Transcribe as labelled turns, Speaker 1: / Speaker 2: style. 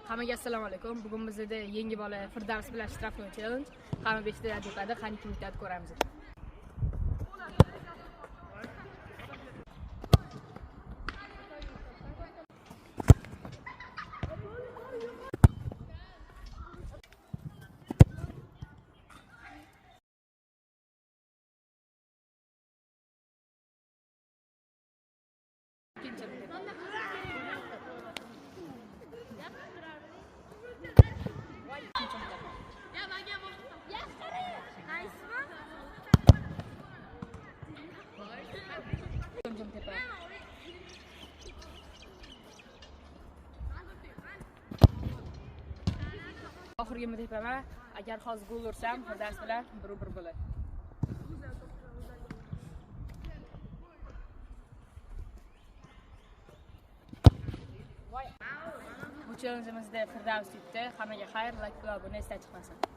Speaker 1: Hammaga assalomu alaykum. Bugun bizda yangi bola Firdavs bilan штрафной challenge. Hamma 5 ta tepadi, qani kim yutadi ko'ramiz. Oxirgi tepaman. Agar hozir gol ursam, Firdavs bilan 1-1 bo'ladi. Bu challenge'imizda Firdavs yutdi. Hammaga xayr, like va obuna esdan chiqmasin.